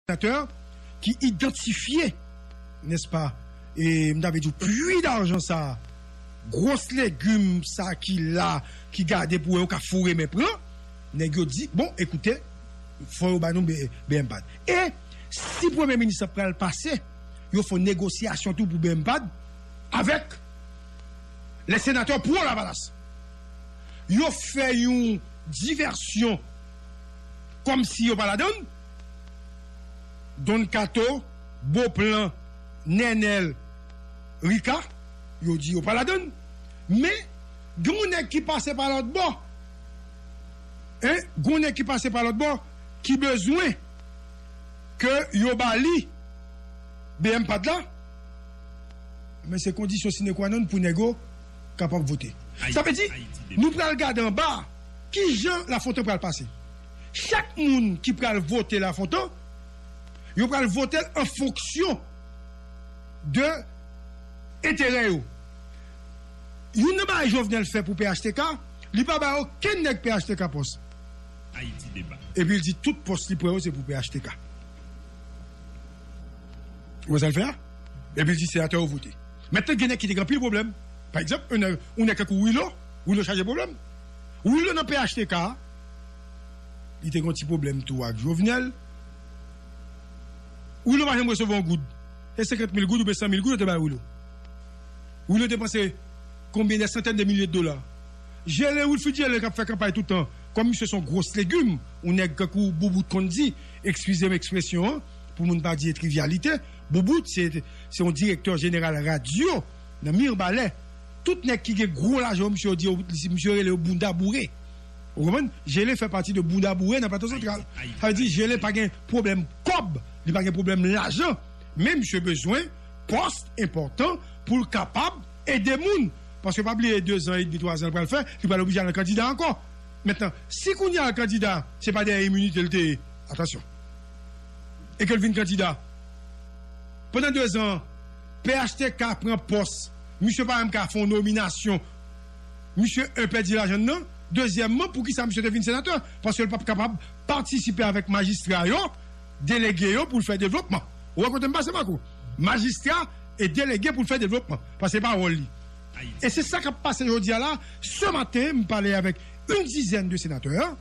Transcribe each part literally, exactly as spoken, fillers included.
senatè ki idantifye, nèspa, e m ta vle di w, pwi dajan sa, gwòs legim sa ki la, ki gade pou wè yo ka foure men pran, nèg yo di, bon, ekoute, fò yo ba nou B M pad. E si premye minis la pral pase, yo fè yon negosyasyon tou pou B M pad avèk les sénateurs pro Lavalas. Yo fè yon divèsyon kòmsi yo pa ladann. Don Kato, Boplan, Nènèl, Rika, yo di yo pa ladann. Men, gen yon nèg ki pase pa lòt bò. Hein? Gen yon nèg ki pase pa lòt bò, ki bezwen ke yo ba li B M pad la. Men se kondisyon sine qua non pou nèg yo kapab vote. Sa vle di, nou pral gade anba, ki jan Lafontan pral pase. Chak moun ki pral vote Lafontan, yo pral vote l an fonksyon de enterè yo. Youn nan bagay Jovenel fè pou P H T K, li pa bay okenn nèg P H T K pòs. Epi l di tout pòs li pran yo se pou P H T K. Ou wè sa l fè a? Epi l di senatè yo vote. Mentnan gen nèg ki te gen anpil pwoblèm. Pa egzanp, yon nèg, yon nèg tankou Wilo, Wilo chaje pwoblèm. Wilo nan P H T K, li te gen yon ti pwoblèm tou ak Jovenel. Wilo pa janm resevwa yon goud. Se senkant mil goud oubyen san mil goud yo te bay Wilo. Wilo depanse konbyen de santèn de milye de dola. Jele, Wilfrid Jele k ap fè kanpay tout tan. Kòm misye se yon gwòs legim, yon nèg tankou Boubout konn di, eskize m ekspresyon an, pou moun pa di trivyalite, Boubout se, se yon direktè jeneral radyo nan Mibalè. Tout nèg ki gen gwo lajan yo, misye yo di yo, misye rele yo bounda boure. Ou konprann? Jele fè pati de bounda boure nan Plato Santral. Sa vle di Jele pa gen pwoblèm kòb, li pa gen pwoblèm lajan, men misye bezwen pòs enpòtan pou l kapab ede moun. Paske pa bliye, de zan edmi, twa zan l pral fè, li pral oblije al kandida ankò. Mentnan, si kounye a l kandida, se pa dèyè iminite l te ye. Atansyon. E ke l vin kandida. Pandan de zan, P H T K pran pòs. Misye pa menm ka fè yon nominasyon. Misye, en, pèdi lajan l nan. Dezyèmman, poukisa misye te vin senatè? Paske l p ap kapab patisipe avèk majistra yo, delege yo pou l fè devlopman. Ou wè kote m pase, Marco? Majistra e delege pou l fè devlopman. Paske se pa wòl li. E se sa k ap pase jodi a la. Ce matin, m pale avèk une dizaine de sénateurs.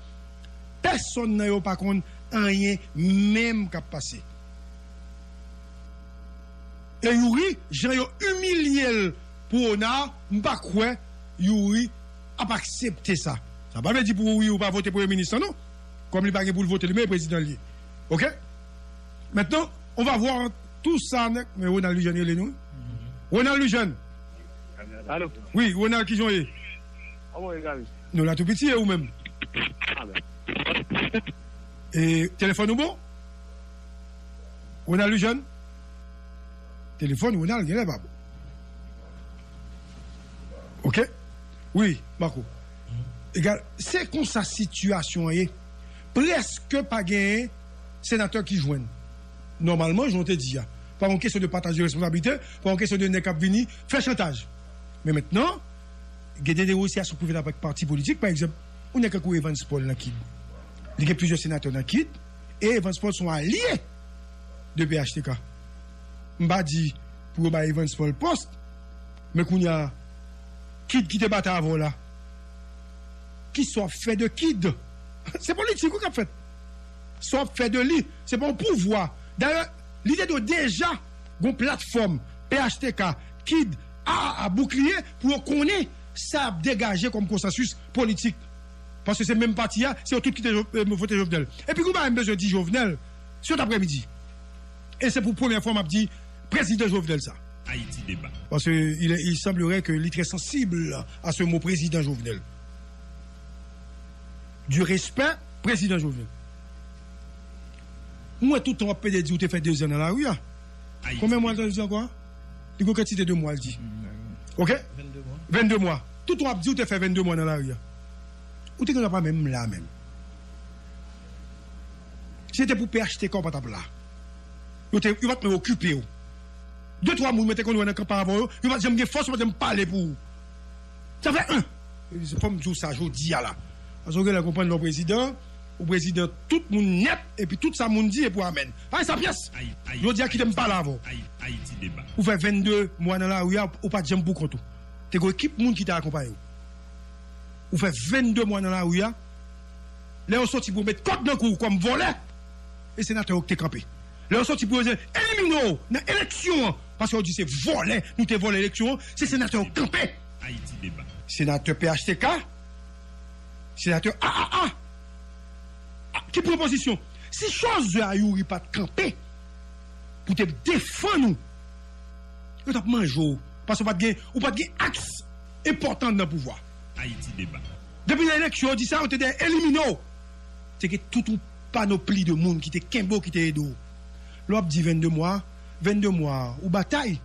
Pèsonn nan yo pa konn anyen menm k ap pase. E Youri, jan yo imilye l pou Ona, m pa kwè Youri ap aksepte sa. Sa pa vle di pou Youri ou pa vote premye minis lan, non. Kòm li pa gen pou l vote, li menm prezidan l ye. Oke? Mentnan, on va voir tout sa, nèg. Men Ronald Lujeune rele nou. Ronald Lujeune. Alo. Wi, Ronald, kijan w ye? Kòman w ye, Gaby? Nou la tou piti, e ou menm? A, ben. E telefòn ou bon? Ronald Lujeune? Telefòn Ronald genlè pa bon. Oke? Wi, Marco. Egal, se konsa sitiyasyon an ye. Prèske pa genyen senatè ki jwenn. Nòmalman, jan w te di a, pa yon kesyon de pataj de responsablite, pa yon kesyon de nèg k ap vini fè chantaj. Men mentnan, gen de negosyasyon pou fèt avèk pati politik. Pa egzanp, yon nèg tankou Evans Paul nan KID. Li gen plizyè senatè nan KID, e Evans Paul se yon alye de P H T K. M pa di pou yo bay Evans Paul pòs, men kounye a, KID ki te batay avè w la, kisa w ap fè de KID? Se politik wi k ap fèt. Sa w ap fè de li, se pa yon pouvwa. Dayè, li te dwe deja gon platfòm, P H T K, KID, A A A, Boukliye, pou yo konnen sa y ap degaje kòm konsansis politik. Paske se menm pati a, se yo tout ki te Jo-, eh, vote Jovenel. Epi gon bagay m bezwen di Jovenel, sot aprèmidi. E se pou premyè fwa m ap di prezidan Jovenel sa. Haïti Débat. Parce que il, est- il semblerait que li très sensible à ce mot président Jovenel. Du respect, prezidan Jovenel. Mwen tout tan w ap pede di ou te fè de zan nan lari a. Konbyen mwa l te di ankò? Li gon kantite de mwa l di. Oke? Vennde mwa. Vennde mwa. Tout tan w ap di ou te fè vennde mwa nan lari a. Ou te gen dwa pa menm la menm. Si se te pou P H T K ou pa t ap la. Yo te, yo pa t menm okipe w. De twa moun mwen te konn wè nan kanpay avè w yo, yo pa t janm gen fòs, yo pa t janm pale pou ou. Sa fè, en. Fò m di w sa jodi a la. Paske w genlè konprann lè w prezidan, Ou prezidan tout moun nèt, epi tout sa moun di, epi w amèn. Pa gen sa pyès. Jodi a, kite m pale avè w. Ou fè vennde mwa nan lari a, ou pa t janm pou kont ou. Te gen ekip moun ki te akonpaye w. Ou fè vennde mwa nan lari a. Lè yo soti pou yo met kòd nan kou w kòm vòlè, e senatè yo ki te kanpe. Lè yo soti pou yo elimine w nan eleksyon an, paske yo di se vòlè, nou te vòlè eleksyon an, se senatè yo kanpe. Senatè P H T K, senatè A A A. Ki pran pozisyon. Si Choiseul a Youri pa t kanpe pou te defann ou, yo t ap manje w. Paske w pa t gen, ou pa t gen aks enpòtan nan pouvwa. Depi nan eleksyon, yo di sa, yo te dèyè elimine w. Te gen tout yon panopli de moun ki te kenbe w, ki te ede w. Lè w ap di vennde mwa, vennde mwa, ou batay.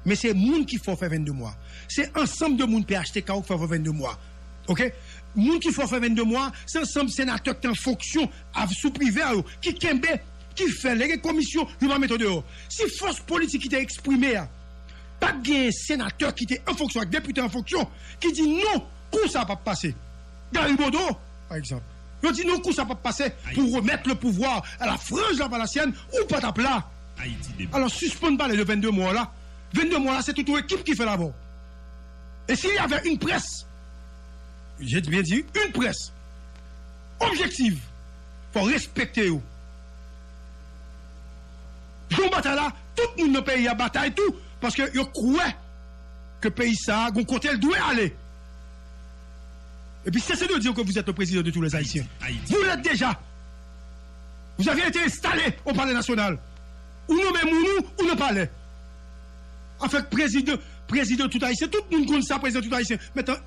Men se moun ki fè w fè vennde mwa. Se ansanm de moun P H T K ou ki fè w fè vennde mwa. Oke? Moun ki fè w fè vennde mwa, se ansanm senatè ki te an fonksyon av sou Privè yo, ki kenbe, ki fè lè gen komisyon, yo pa mete w deyò. Si fòs politik ki te eksprime a, pa t gen senatè ki te an fonksyon ak depite an fonksyon, ki di non, kou sa p ap pase. Gary Bodeau, pa egzanp. Yo di non, kou sa p ap pase pou remèt le pouvwa a la franj lavalasyèn, ou pa t ap la. Alò, sispann pale de vennde mwa la. Vennde mwa la, se tout yon ekip ki fè l avè w. Et s'il y avait une presse, j'ai bien dit une presse, objective, fò respekte yo. Jan w batay la, tout moun nan peyi a batay tou, paske yo kwè ke peyi sa a gon kote l dwe ale. Et puis cessez de dire que vous êtes le président de tous les Haïtiens. Vous l'êtes déjà. Vous avez été installé au Palais National. Ou nonmen moun ou, ou nan palè. Afè prezidan, prezidan tout ayisyen, tout moun konn sa, prezidan tout ayisyen. Mentnan,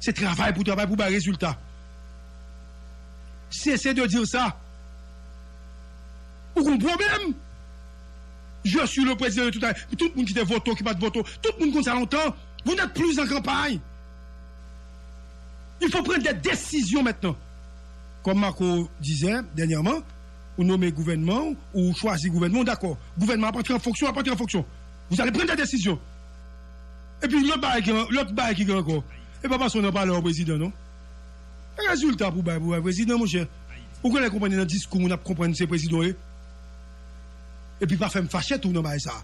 se travay pou travay, pou bay rezilta. Cessez de dire ça. Ou gon pwoblèm? Je suis le président de tout ayisyen. Tout moun ki te vote w, ki pa t vote w, tout moun konn sa lontan. Vous n'êtes plus en campagne. Il faut prendre des décisions maintenant. Comme Marco disait dernièrement, ou nonmen gouvènman, ou chwazi gouvènman, dakò. Gouvènman ap antre an fonksyon, ap antre an fonksyon. Vous allez prendre des décisions. Epi lòt bagay ki, lòt bagay ki gen ankò. E pa paske w nan palè w prezidan, non. E rezilta pou bay, pou bay prezidan, monchè. Ou genlè konprann nan diskou moun ap konprann se prezidan w ye. Epi pa fè m fache tou nan bagay sa.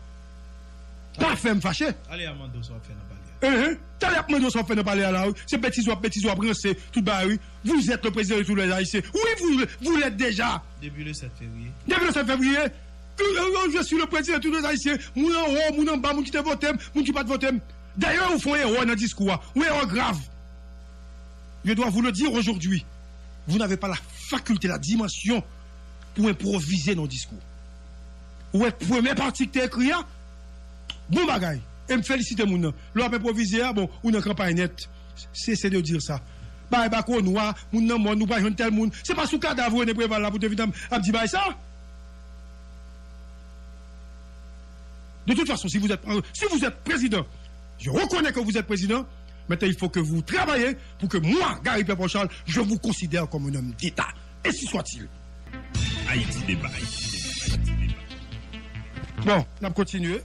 Pa fè m fache. Talè y ap mande w sa w ap fè nan palè a. Enhen. Talè y ap mande w sa w ap fè nan palè a la, wi. Se betiz w ap betize, w ap ranse, tout bagay, wi. Vous êtes le président de tous les Haïtiens. Oui, vous, vous l'êtes déjà. Depuis le sept février. Depuis le sept février. Que, euh, je suis le président de tous les Haïtiens. Moun anwo, moun anba, moun ki te vote m, moun ki pa t vote m. Dayè, ou fè yon erè nan diskou a. Yon erè grav. Je dois vous le dire aujourd'hui. Vous n'avez pas la faculté, la dimension pou enpwovize nan diskou. Ou wè premye pati ki te ekri a? Bon bagay. E m felisite moun nan. Lè w ap enpwovize a, bon, ou nan kanpay nèt. Cessez de dire ça. Bay bako nwa, moun nan mòn, nou pa jwenn tèl moun. Se pa sou kadav René Préval la pou te vin ap, ap di bay sa. De toute façon, si vous êtes, si vous êtes président, je reconnais que vous êtes président, maintenant il faut que vous travaillez pour que moi, Gary Pierre Paul Charles, je vous considère comme un homme d'État. Ainsi soit-il. Ayiti Deba. Bon, n ap kontinye.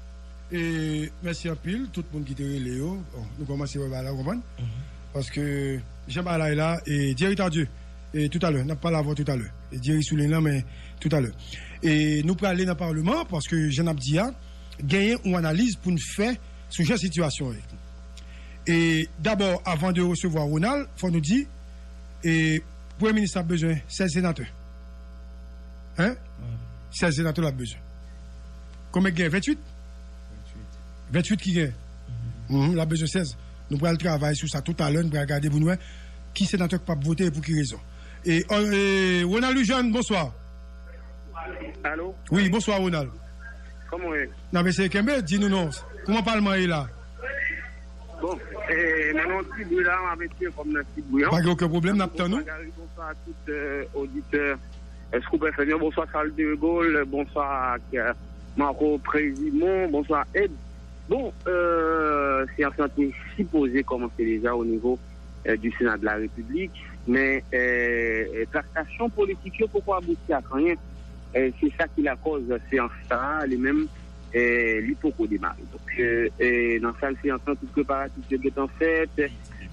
E mèsi anpil tout moun ki te rele yo. Bon, nou kòmanse wè bagay la, w konprann? Paske jan bagay la ye la, e Jerry Tardieu, e toutalè, n ap pale avè w toutalè. E Jerry sou liy lan, men toutalè. E nou prale nan Palman, paske jan n ap di a, genyen yon analiz pou n fè sou jan sitiyasyon an ye. E dabò, avan de resevwa Ronald, fò nou di, e Premye Minis la ap bezwen sèz senatè. Hein? Sèz senatè l ap bezwen. Konbyen ki gen? Venntuit? Venntuit ki gen? Mhm, l ap bezwen sèz. Nou pral travay sou sa toutalè, nou pral gade pou n wè ki senatè k p ap vote e pou ki rezon. E, e, Ronald Lujeune, bonswa. Alo? Wi, bonswa, Ronald. Kòman w ye? N ap eseye kenbe, di nou non. Kòman palman ye la? Bon, e, nan yon ti bri la, m ap eseye fè m nan ti bri an. Pa gen okenn pwoblèm, n ap tann ou. Bonswa, Gary, bonswa a tout, e, oditè Scoop F M yo, bonswa Charles de Gaulle, bonswa ak, e, Marco Présimon, bonswa Ed. Bon, e, seyans lan te sipoze kòmanse deja o nivo, e, du Sénat de la République, men, e, e, traktasyon politik yo poko abouti ak anyen. E, se sa ki lakòz seyans sa a, li menm, e, li poko demare. Donk, e, e, nan sal seyans lan, tout preparatif yo gentan fèt.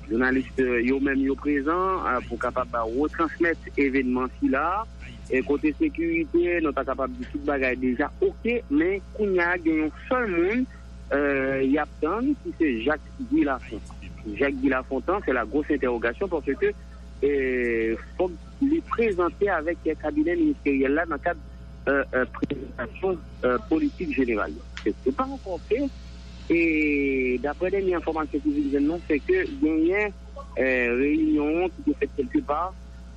Jounalis, eh, yo menm yo prezan, eh, pou kapab retransmèt evènman sila. E kote sekirite, nou ta kapab di tout bagay deja oke, men kounye a gen yon sèl moun, eh, y ap tann, ki se Jacques Guy Lafontant. Jacques Guy Lafontant, c'est la grosse interrogation parce que, eh, fòk li prezante avèk kabinè ministeryèl la nan kad, eh, eh, prezantasyon, eh, politik jeneral yo. Se, se pa ankò fè. E daprè dènye enfòmasyon ki vin jwenn nou, se ke genyen, eh, reyinyon ki te fèt kèlkepa,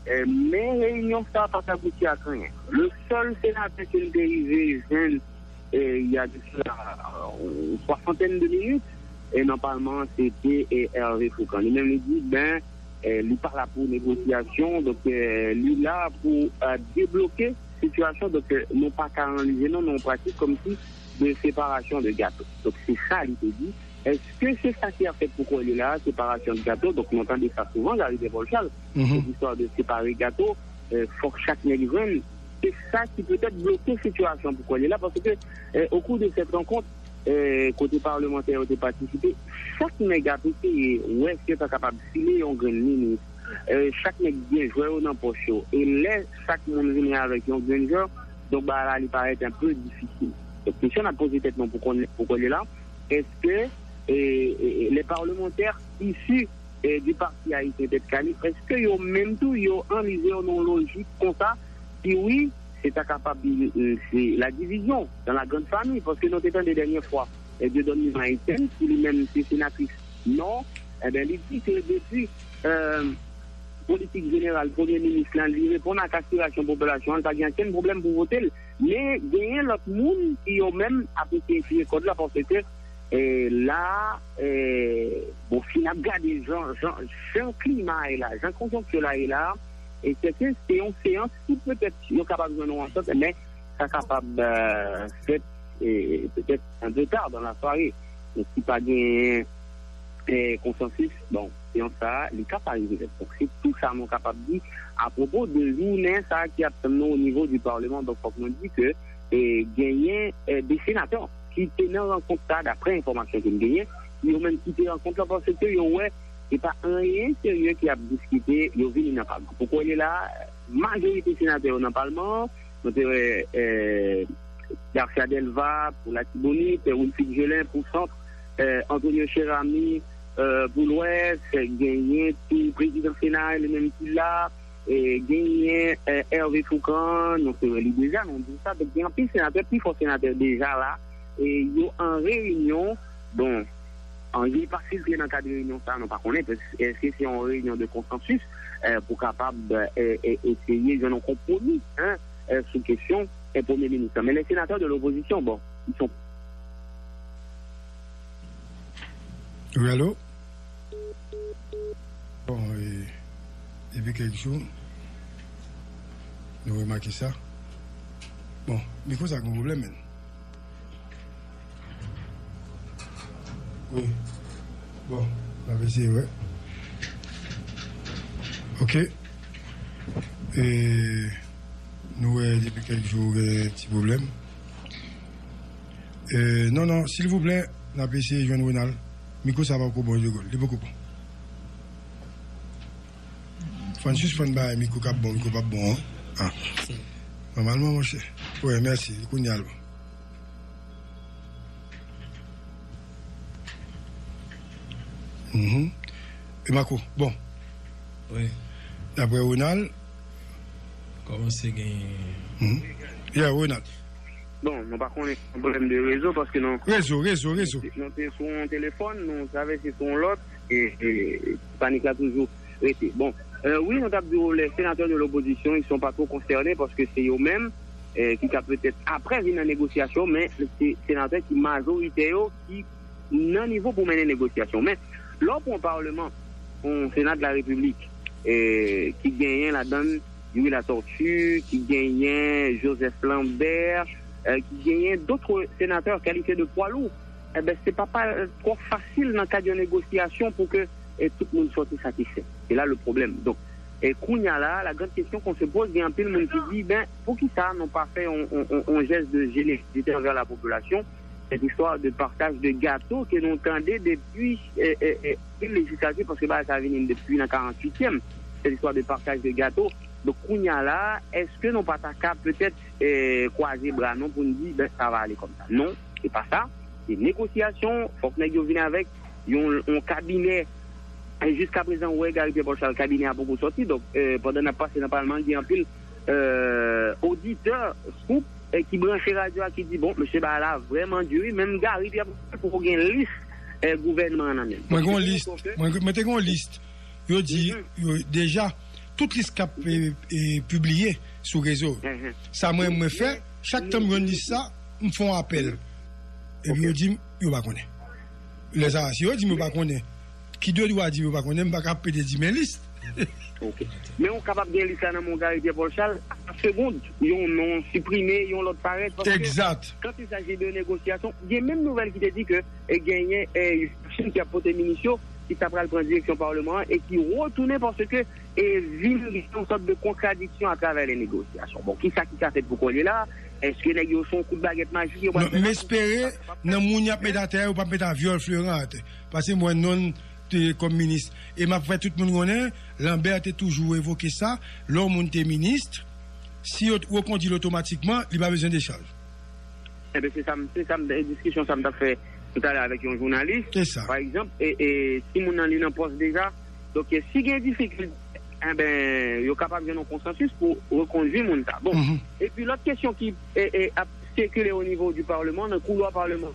eh, men reyinyon sa pa t abouti ak anyen. Le sèl senatè ke n te rive jwenn, eh, il y a de cela, euh, une soixantaine de minutes, eh, nan palman an, se te, eh, Hervé Fourcand. Li menm, li di, ben, eh, li pa la pou negosyasyon, donk, eh, li la pou, eh, debloke sitiyasyon. Donk, eh, nou pa ka analize non, nan yon pratik kòmsi de separasyon de gato. Donk, se sa li te di. Èske se sa ki ap fèt pou kwè li la, separasyon de gato? Donk, nou tande sa souvan, Gary Paul Charles, cette histoire de séparer gâteau, eh, fòk chak nèg jwenn. Se sa ki petèt bloke sitiyasyon pou kwè li la, paske, eh, au cours de cette rencontre, eh, kote palmantè yo te patisipe, chak nèg ap eseye wè si yo ta kapab file yon grenn minis. Eh, chak nèg gen jwè yo nan pòch yo. E lè chak moun vini avèk yon grenn jwè, donk bagay la li parèt un peu difisil. Donk kesyon n ap poze tèt nou pou konnen, pou konnen la, èske, eh, eh, eh, les parlementaires issus, eh, du parti haïtien Tèt Kale, èske yo menm tou yo anlize yo nan yon lojik konsa, si wi, se ta kapab, eh, se la division dans la grande famille, paske nou te tande dènye fwa, eh, Dieudonne Mima Etienne, ki li menm se senatris Nò, enben, li di ke depi, eh, politik jeneral premye minis lan, li reponn ak aspirasyon popilasyon an, li pa gen okenn pwoblèm pou vote l. Men genyen lòt moun ki yo menm ap eseye tire kòd la, paske, eh, la, eh, bon, si n ap gade jan, jan, jan klima a ye la, jan konjonkti la ye la, e sèten se yon seyans ki petèt yo kapab jwenn yon antant, men sa kapab, eh, fèt, eh, petèt un peu tard dans la soirée. Men si pa genyen, eh, konsansis, bon, seyans sa a, li ka pa rive fèt. Donk, se tou sa nou kapab di apwopo de jounen sa a ki ap tann nou o nivo di palman. Donk, fòk nou di ke, eh, genyen, eh, de senatè ki te nan rankont sa a, daprè enfòmasyon ke m genyen, yo menm kite rankont la, paske yo wè se pa anyen serye ki ap diskite, yo vini nan palman. Pou kwè li la, majorite senatè yo nan palman an, nou te wè, eh, Garcia Delva pou Latibonit, Wilfrid Gelin pou Sant, eh, Antonio Cheramy, eh, pou Lwès, genyen tou prezidan Sena a, li menm ki la, eh, genyen, eh, Hervé Fourcand, nou te wè li deja, nou di sa, donk gen anpil senatè, pifò senatè deja la, e yo an reyinyon, bon, anyen pa filtre nan kad reyinyon sa, nou pa konnen, èske se yon reyinyon de konsansis, eh, pou kapab, eh, eh, eseye jwenn yon konpwomi, hein, eh, sou kesyon, eh, premye minis lan. Men les sénateurs de l'opposition, bon, ils sont Wi, alo? Bon, e, depi kèk jou, nou remake sa. Bon, mikwo sa gen pwoblèm, menn. Wi. Bon, n ap eseye, wè. Ok. E, nou wè depi kèk jou, gen ti pwoblèm. E, non, non, silvouplè, n ap eseye jwenn Ronald. Mikwo sa poko bon, Jegol. Li poko bon. Fò n sispann bay mikwo k ap bon, mikwo p ap bon, an. Ah. Nòmalman, monchè. Wi, mèsi. Kounye a l bon. Mhm. E Mako, bon. Wi. Daprè Ronald. Kòmanse gen. Mhm. Yeah, Ronald. Bon, nou pa konnen si se yon pwoblèm de rezo, paske nou. Rezo, rezo, rezo. Nou te sou yon telefòn, nou travèse sou yon lòt, e, e panik la toujou rete. Bon, euh, wi, nou t ap di w, les sénateurs de l'opposition, ils sont pas trop concernés, paske se yo menm, eh, ki ka petèt apre vin nan negosyasyon, men se senatè ki majoritè yo ki nan nivo pou mennen negosyasyon. Men, lè w pran palman, yon Sena de la Repiblik, eh, ki genyen ladan l Youri Latortue, ki genyen Joseph Lambert, eh, ki genyen dòt senatè kalite de pwa lou, enben, se pa, pa twò fasil nan kad yon negosyasyon pou ke, eh, tout moun sòti satisfè. Se la le problème. Donk, e kounye a la, la grande question qu'on se pose, gen anpil moun ki di, ben, poukisa nou pa fè yon, yon, yon, yon jès de jenerozite anvè la popilasyon, cette histoire de partage de gâteau que nou tande depi eh, eh, eh, depi lejislatif, paske bagay sa vini depi nan karanntuityèm, cette histoire de partage de gâteau. Donk, kounye a la, èske nou pa ta ka petèt eh, kwaze bra nou pou n di, ben, sa va ale kòm sa? Non, se pa sa. Se negosyasyon, fòk nèg yo vin avèk yon, yon kabinè. E jiska prezan, ou wè, Gary Pierre Paul Charles, kabinè a poko sòti. Donk, eh, pandan n ap pase nan palman, gen anpil eh, oditè, scoop, eh, ki branche radyo a, ki di, bon, mesye, bagay la vrèman di, wi, menm Gary Pierre Paul Charles poko gen lis eh, gouvènman an nan men l. Mwen gen yon lis. Mwen, mwen te gen yon lis. Yo di, yo, deja, tout lis k ap eh, eh, pibliye sou rezo. Sa mwen, mwen fè, chak tan m jwenn lis sa, m fè yon apèl. Epi yo di m, yo pa konnen. Lè sa, si yo di m yo pa konnen, ki dwe dwa di m yo pa konnen, m pa ka pede di men lis. Ok. Men ou kapab gen lis la nan men w, Gary Pierre Paul Charles, a la segond, yon non siprime, yon lòt parèt. Paske Egzat. Quand il s'agit de négociation, gen menm nouvèl ki te di ke e genyen e, yon machin ki ap pote minis yo, ki ta pral pran direksyon palman an e ki retounen paske e vin gen yon sòt de kontradiksyon atravè le negosyasyon. Bon, kisa ki ka fèt pou kolye la? Èske nèg yo se yon kout bagèt majik yo pral fè? M espere nan moun y ap met atè a, yo p ap met a vyòl fleran atè. Paske m wè non l te kòm minis. E m ap fè tout moun konnen, Lambert te toujou evoke sa, lè yon moun te minis, si yo rekondui l otomatikman, li pa bezwen dechaj. Enben, se sa m, se sa m, diskisyon sa m t ap fè toutalè avèk yon jounalis. Se sa. Pa egzanp, e, e, si moun nan li nan pòs deja, donk, e, si gen difikilte, enben, yo kapab jwenn yon konsansis pou rekondui moun sa. Bon, epi lòt kesyon ki e, e, ap sikile o nivo di palman, nan koulwa palman,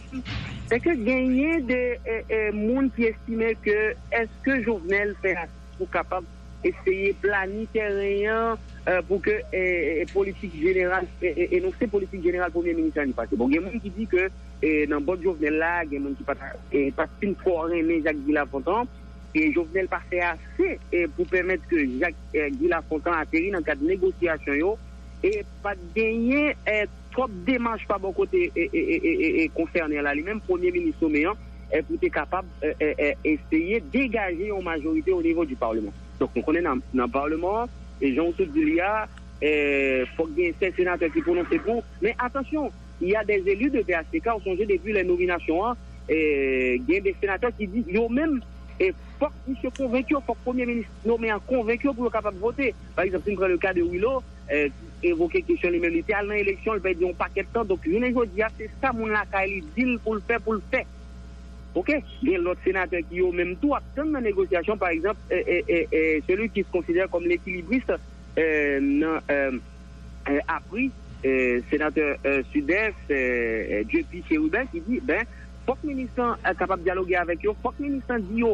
se ke genyen de e, e, moun ki estime ke èske Jovenel fè ase pou kapab eseye plani teren an e, pou ke e, e, politik jeneral, e, e, enonse politik jeneral premye minis la li pase. Bon, gen moun ki di ke e, nan bòt Jovenel la, gen moun ki pa t e, pa t fin twò renmen Jak Guy Lafontant, e Jovenel pa fè ase e, pou pèmèt ke Jak e, Guy Lafontant ateri nan kad negosyasyon yo, e pa t genyen e, twòp demach pa bò kote e, e, e, e, e, e konsène la, li menm premye minis nome an, e, pou te kapab e, e, e, eseye degaje yon majorite o nivo di palman. Donk, nou konnen nan, nan palman an, e jan w sot di li a, e, fòk gen sèt senatè ki pwononse pou, men atansyon, il y a des élus de P H T K, ou sonje depi lè nominasyon an, e, gen de senatè ki di yo menm, e, fòk misye konvenk yo, fòk premye minis nome an konvenk yo pou yo kapab vote. Pa egzanp, si n pran le ka de Willow, e, ki evoke kesyon li menm, li te al nan eleksyon, li pèdi yon pakèt tan. Donk, jounen jodi a, se sa moun lakay li di l pou l fè, pou l fè. Oke? Gen lòt senatè ki yo menm tou ap tann nan negosyasyon. Pa egzanp, e, e, e, e, celui qui se considère comme l'équilibriste e, nan e, e, apri e, senatè e, Sidès, e, e, Dieupy Chérubin, ki di, ben, fòk minis lan e, kapab dyaloge avèk yo, fòk minis lan di yo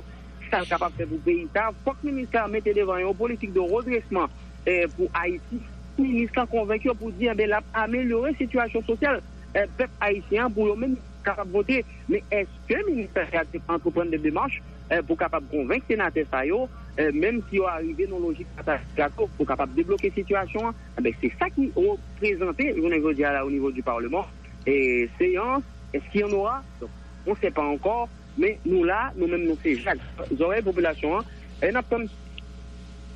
sa l kapab fè pou peyi sa, fòk minis lan mete devan yo yon politik de redresman e, pou Ayiti, minis lan konvenk yo pou di, enben, l ap amelyore sitiyasyon sosyal e, pèp ayisyen an pou yo menm kapab vote. Men èske minis lan te antreprann de demach e, pou kapab konvenk senatè sa yo, e, menm si yo arive nan lojik pataj gato pou kapab debloke sitiyasyon an? Enben, se sa ki reprezante jounen jodi a la o nivo di palman. E, seyans, èske y en aura? Donk, on sait pas encore, men nou la, nou menm nou se Jak. Zòrèy popilasyon an, e n ap tann.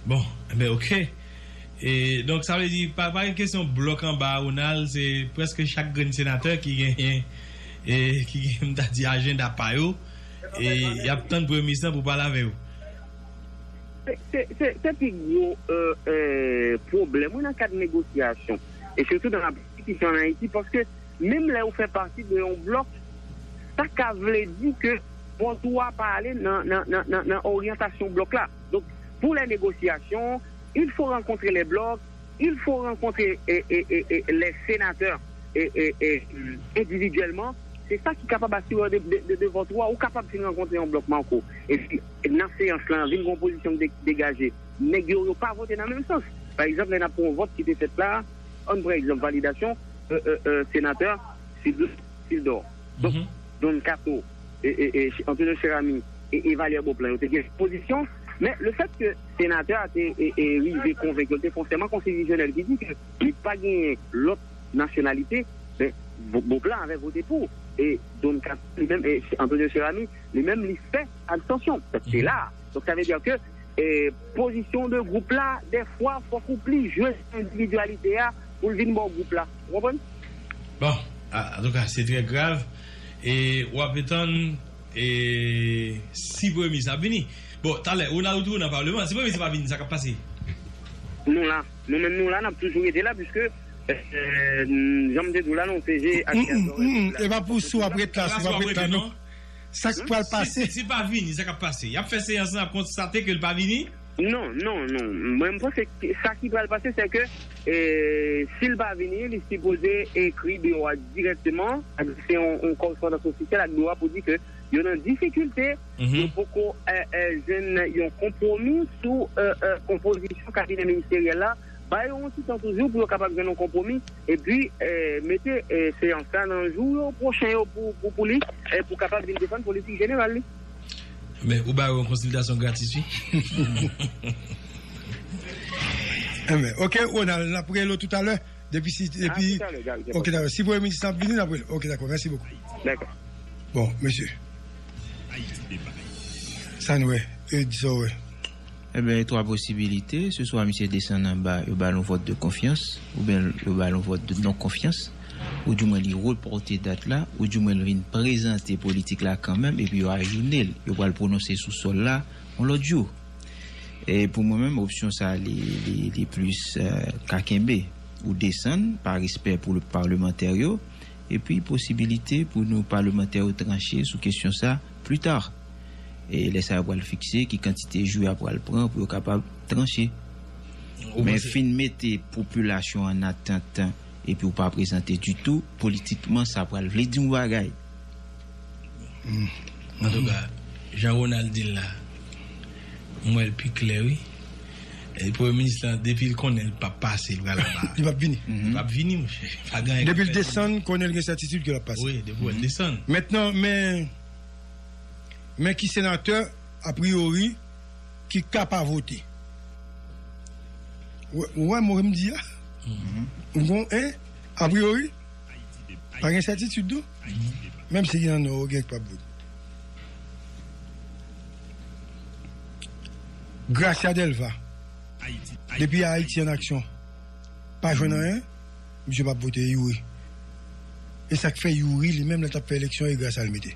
Bon, enben, oke. E, donk, sa vle di, pa, pa gen kesyon blòk anba a, Ronald, se prèske chak grenn senatè ki genyen, e, ki gen, m ta di, ajanda pa yo, e y ap tann premye minis lan pou pale avè yo. Se, se, se, se pi gwo e, e, pwoblèm, wi, nan kad negosyasyon. E sitou nan la politik isi an Ayiti, paske menm lè ou fè pati de yon blòk, sa ka vle di ke vòt ou a pa ale nan, nan, nan, nan, nan oryantasyon blòk la. Donk, pour les négociations, il faut rencontrer les blocs, il faut rencontrer e, e, e, e, les sénateurs e, e, e, individuellement. Se sa ki kapab asire w de, de, de, de vòt ou a. Ou kapab fin rankontre yon blòk Marco. Epi, nan seyans lan, vin gen yon pozisyon ki de, degaje. Nèg yo, yo pa vote nan menm sans. Pa egzanp, lè n ap pran yon vòt ki te fèt la, ann pran egzanp validasyon e, e, e, senatè Sid, Sildor. Donk, Don Kato, e, e, e, Antonio Cheramy e, e Valère Beauplan, yo te gen pozisyon. Men, le fèt ke senatè a te e, e, rive konvenk yo, te fè yon sèman konstitisyonèl ki di ke li pa genyen lòt nasyonalite, men Bo- Beauplan avè vote pou. E Don Kato, li menm, e Antonio Cheramy, li menm, li fè abstansyon. Se la. Donk, sa vle di ke e, pozisyon de gwoup la, dèfwa, fòk ou plis jwe sou endividyalite a pou l vin ba w gwoup la. Ou konprann? Bon, a- antouka, se trè grav. E w ap etann e, si Premye Minis ap vini. Bon, talè, Ronald, ou toujou nan Palman. Si Premye Minis pa vini, sa k ap pase? Nou la. Nou menm, nou la, n ap toujou rete la, piske, e, jan m te di w la, nou se je ak. Mm, mm, mm, mm. E pa pou si w ap ret la, si w ap ret la, non. Sa k pral pase? Si, si, si l pa vini, sa k ap pase? Y ap fè seyans lan, y ap konstate ke l pa vini? Non, non, non. Mwen, m panse ke sa ki pral pase, se ke, e, si l pa vini, li sipoze ekri biwo a dirèkteman, ak se yon, yon korespondans ofisyèl ak biwo a pou di ke yo nan difikilte, yo poko, e, e, jwenn yon konpwomi sou, e, e, konpozisyon kabinè ministeryèl la. Ba yo yon ti tan toujou pou yo kapab jwenn yon konpwomi, epi, e, mete, e, seyans la nan jou yo pwochen yo pou, pou, pou li, e, pou kapab vin defann politik jeneral li. Men, ou ba yo yon konsiltasyon gratis, wi. Enben, ok, Ronald, n ap rele w toutalè. Depi si, depi, ok, dakò. Si Premye Minis ap vini, n ap rele w. Ok, dakò, mèsi bokou. Dakò. Bon, mesye. Sa n wè, Ed, sa w wè? Enben, twa posibilite, se swa misye desann anba, yo ba l yon vòt de konfyans, oubyen yo ba l yon vòt de non konfyans, oudimwen li repòte dat la, oudimwen li vin prezante politik la kanmenm, epi yo ajounen l, yo pral pwononse sou sòl la yon lòt jou. E pou mwen menm, opsyon sa, li, li, li plis, e, ka kenbe. Ou desann, pa respè pou le palmantè yo, epi posibilite pou nou palmantè yo tranche sou kesyon sa pli ta. E lè sa yo pral fikse, ki kantite jou y ap pral pran pou yo kapab tranche. Men fin mete popilasyon an atant, epi ou pa prezante ditou, politikman, sa pral vle di yon bagay. Antouka, jan Ronald di l la, m wè l pi klè, wi. E Premye Minis lan, depi l konnen l p ap pase, l pral anba. Li p ap vini. Li p ap vini, monchè. Pa gen anyen k ap fèt. Depi l desann, konnen l gen sètitid ke l ap pase. Wi, depi w wè l desann. Mentnan, men, men ki senatè, apriyori, ki ka pa vote? Ou wè, ou wè mo m di a? Ou gon, en? Apriyori? Pa gen sètitid, non? Menm si gen nan Nò, gen k p ap vote. Gracia Delva, depi Ayiti an Aksyon, pa jwenn anyen, misye p ap vote Youri. E sa k fè Youri, li menm, lè l t ap fè eleksyon, e Gracia l mete.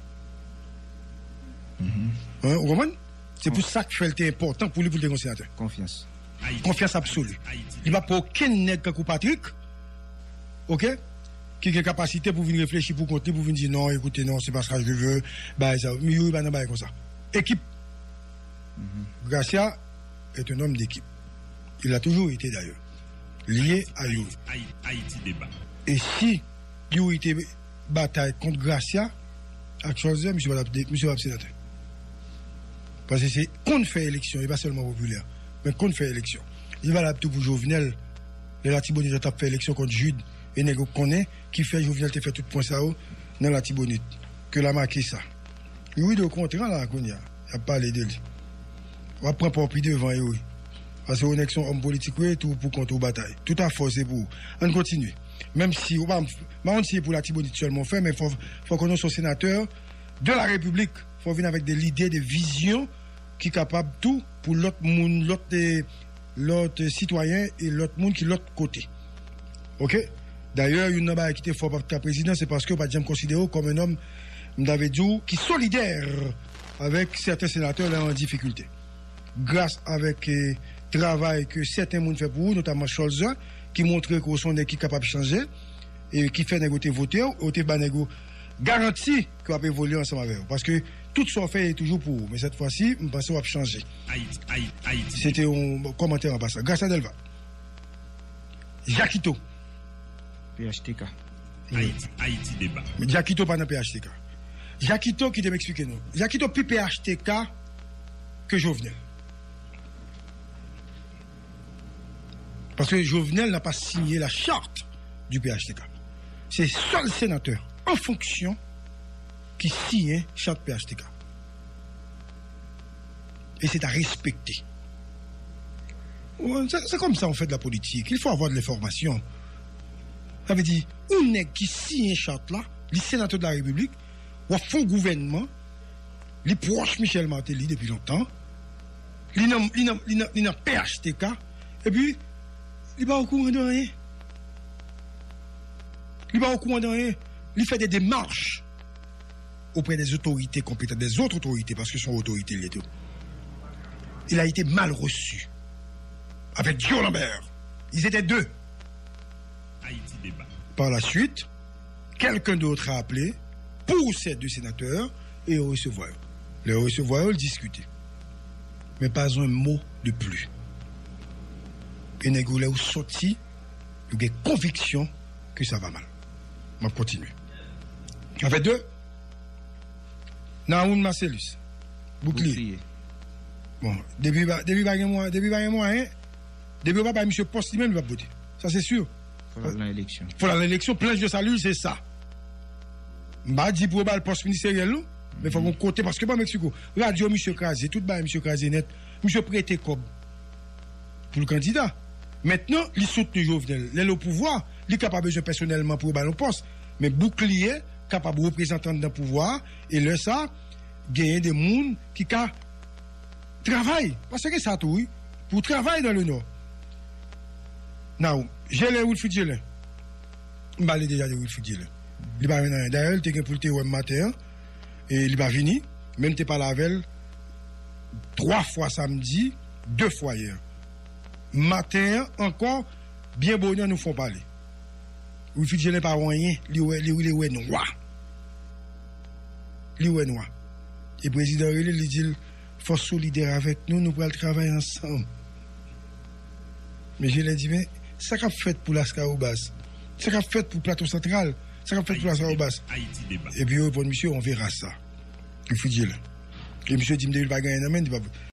Hein, ou konprann? Se pou sa k fè l te enpòtan pou li pou l te gon senatè. Konfyans. Konfyans absoli. Li p ap pran okenn nèg kankou Patrick, ok, ki gen kapasite pou vin reflechi pou kont li, pou vin di, non, écoutez, non, c'est pas ça que je veux, bagay sa. Men Youri pa nan bagay konsa. Ekip. Gracia est un homme d'équipe. Il a toujours été, d'ailleurs. Lié à Youri. E si Youri te batay kont Gracia ak Cholzer, misye pa t ap, misye pa t ap senatè. Paske se konn fè eleksyon, e pa sèlman popilè, men konn fè eleksyon. Li valab tou pou Jovenel. Lè Latibonit t ap fè eleksyon kont Jude, e nèg yo konnen ki fè Jovenel te fè tout pwen sa yo nan Latibonit. Ke l a make sa. Youri dwe kontran la kounye a. Y ap pale de li. W ap pran pa w pi devan, Youri. Paske ou nèg se yon òm politik, wi, tou pou kont ou batay. Tout afè w se pou ou. Ann kontinye. Menm si ou pa, m pa konn si se pou Latibonit sèlman w fè, men fò, fò konnen w se yon senatè de la Repiblik. Fò w vin avèk de lide, de vizyon ki kapab tou pou lòt moun, lòt, eh, lòt, eh, sitwayen e lòt moun ki lòt kote. Ok? Dayè, youn nan bagay ki te fè w pa t ka prezidan, se paske yo pa t janm konsidere w kòm yon nonm, m ta vle di w, ki solidè avèk sèten senatè lè yo an difikilte. Gras avèk, eh, travay ke sèten moun fè pou ou, notamman Cholzer, ki montre ke w se yon nèg ki kapab chanje, e ki fè nèg yo te vote w, e w te ba nèg yo garanti ke w ap evolye ansanm avè yo. Paske tout sa w fè, e toujou pou ou. Men sèt fwa si, m panse w ap chanje. Ayiti, Ayiti, Ayiti. Se te yon kòmantè an pasan. Gracia Delva. Jakito. P H T K. Ayiti, Ayiti Deba. Men Jakito pa nan P H T K. Jakito, kite m eksplike nou. Jakito pi P H T K ke Jovenel. Paske Jovenel n'a pas signé la charte du P H T K. Se sèl senatè an fonksyon ki siyen chat P H T K. E se ta respekte. Ou, se, se konsa on fè de la politik. Il faut avoir de l'information. Sa vle di, yon nèg ki siyen chat la, li senatè de la Repiblik, w ap fè yon gouvènman, li pwòch Michel Martelly depi lontan, li nan, li nan, li nan, li nan P H T K, epi li pa okouran de anyen. Li pa okouran de anyen. Li fè de demach. auprès des autorités compétentes, des autres autorités, parce que son autorité, il était. Il a été mal reçu. Avec Joe Lambert. Ils étaient deux. Par la suite, quelqu'un d'autre a appelé pour ces deux sénateurs et yo resevwa yo. Lè yo resevwa yo, yo diskite. Men pas un mot de plus. E nèg yo, lè yo sòti, yo gen konviksyon ke sa va mal. M ap kontinye. Sa fè de. Naoun Marcellus. Boukliye. Bon, depi pa, depi pa gen mwa, depi pa gen mwayen, depi yo pa bay misye pòs li menm, li p ap vote. Sa se si. Fò l al nan eleksyon. Fò l al nan eleksyon, plan de sali, se sa. M pa di pou yo ba l pòs ministeryèl, non. Men fòk yon kote, paske ban Meksiko, radyo misye kraze, tout bagay misye kraze nèt. Misye prete kòb pou l kandida. Mentnan, li soutni Jovenel. Lè l o pouvwa, li ka pa bezwen pèsonèlman pou yo ba l yon pòs. Men boukliye kapab reprezante anndan pouvwa a, e lè sa, genyen de moun ki ka travay. Paske sa tou, wi. Pou travay dans le Nord. Now, Gelin, Wilfrid Gelin. M pale deja de Wilfrid Gelin. Li pa jwenn anyen. Dayè, li te gen pou l te wè m maten an. E li pa vini. Men m te pale avè l twa fwa samdi, de fwa yè. Maten an ankò, byen bonè, nou fè yon pale. Wilfrid Gelin pa wè anyen. Li wè, li, li wè nwa. Li wè nwa. E prezidan rele, li di l, fò solidè avèk nou, nou pral travay ansanm. Men Gelin di, men, sa k ap fèt pou Laskawobas? Sa k ap fèt pou Plato Santral? Sa k ap fèt pou Laskawobas? Epi yo reponn misye, on verra sa. Li fouti Gelin. E misye di m depi l pa gen anyen nan men l, li p ap.